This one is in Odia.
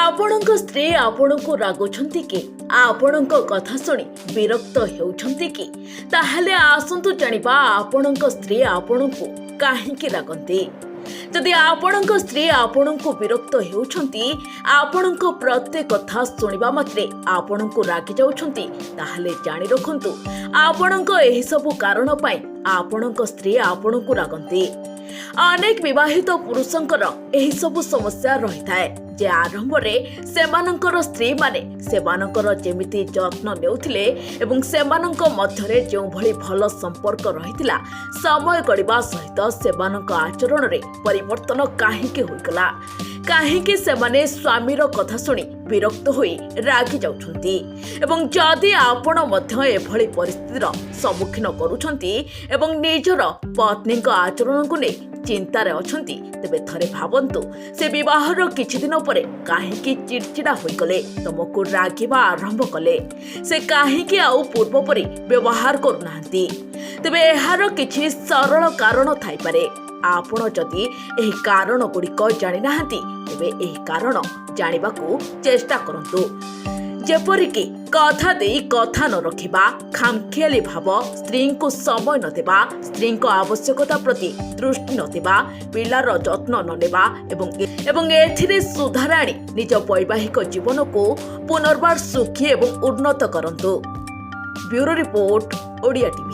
ଆପଣଙ୍କ ସ୍ତ୍ରୀ ଆପଣଙ୍କୁ ରାଗୁଛନ୍ତି କି? ଆପଣଙ୍କ କଥା ଶୁଣି ବିରକ୍ତ ହେଉଛନ୍ତି କି? ତାହେଲେ ଆସନ୍ତୁ ଜାଣିବା ଆପଣଙ୍କ ସ୍ତ୍ରୀ ଆପଣଙ୍କୁ କାହିଁକି ରାଗନ୍ତି। ଯଦି ଆପଣଙ୍କ ସ୍ତ୍ରୀ ଆପଣଙ୍କୁ ବିରକ୍ତ ହେଉଛନ୍ତି, ଆପଣଙ୍କ ପ୍ରତ୍ୟେକ କଥା ଶୁଣିବା ମାତ୍ରେ ଆପଣଙ୍କୁ ରାଗି ଯାଉଛନ୍ତି, ତାହେଲେ ଜାଣି ରଖନ୍ତୁ, ଆପଣଙ୍କ ଏହିସବୁ କାରଣ ପାଇଁ ଆପଣଙ୍କ ସ୍ତ୍ରୀ ଆପଣଙ୍କୁ ରାଗନ୍ତି। ଅନେକ ବିବାହିତ ପୁରୁଷଙ୍କର ଏହିସବୁ ସମସ୍ୟା ରହିଥାଏ ଯେ ଆରମ୍ଭରେ ସେମାନଙ୍କର ସ୍ତ୍ରୀମାନେ ସେମାନଙ୍କର ଯେମିତି ଯତ୍ନ ନେଉଥିଲେ ଏବଂ ସେମାନଙ୍କ ମଧ୍ୟରେ ଯେଉଁଭଳି ଭଲ ସମ୍ପର୍କ ରହିଥିଲା, ସମୟ ଗଡ଼ିବା ସହିତ ସେମାନଙ୍କ ଆଚରଣରେ ପରିବର୍ତ୍ତନ କାହିଁକି ହୋଇଗଲା? କାହିଁକି ସେମାନେ ସ୍ୱାମୀର କଥା ଶୁଣି ବିରକ୍ତ ହୋଇ ରାଗି ଯାଉଛନ୍ତି? ଏବଂ ଯଦି ଆପଣ ମଧ୍ୟ ଏଭଳି ପରିସ୍ଥିତିର ସମ୍ମୁଖୀନ କରୁଛନ୍ତି ଏବଂ ନିଜର ପତ୍ନୀଙ୍କ ଆଚରଣକୁ ନେଇ ଚିନ୍ତାରେ ଅଛନ୍ତି, ତେବେ ଥରେ ଭାବନ୍ତୁ, ସେ ବିବାହର କିଛି ଦିନ ପରେ କାହିଁକି ଚିଡ଼ଚିଡ଼ା ହୋଇଗଲେ, ତମକୁ ରାଗିବା ଆରମ୍ଭ କଲେ? ସେ କାହିଁକି ଆଉ ପୂର୍ବ ପରି ବ୍ୟବହାର କରୁନାହାନ୍ତି? ତେବେ ଏହାର କିଛି ସରଳ କାରଣ ଥାଇପାରେ। ଆପଣ ଯଦି ଏହି କାରଣ ଗୁଡ଼ିକ ଜାଣିନାହାନ୍ତି, ତେବେ ଏହି କାରଣ ଜାଣିବାକୁ ଚେଷ୍ଟା କରନ୍ତୁ। ଯେପରିକି କଥା ଦେଇ କଥା ନ ରଖିବା, ଖାମଖିଆଲି ଭାବ, ସ୍ତ୍ରୀଙ୍କୁ ସମୟ ନ ଦେବା, ସ୍ତ୍ରୀଙ୍କ ଆବଶ୍ୟକତା ପ୍ରତି ଦୃଷ୍ଟି ନ ଦେବା, ପିଲାର ଯତ୍ନ ନ ନେବା ଏବଂ ଏଥିରେ ସୁଧାର ଆଣି ନିଜ ବୈବାହିକ ଜୀବନକୁ ପୁନର୍ବାର ସୁଖୀ ଏବଂ ଉନ୍ନତ କରନ୍ତୁ। Bureau report, Odia TV.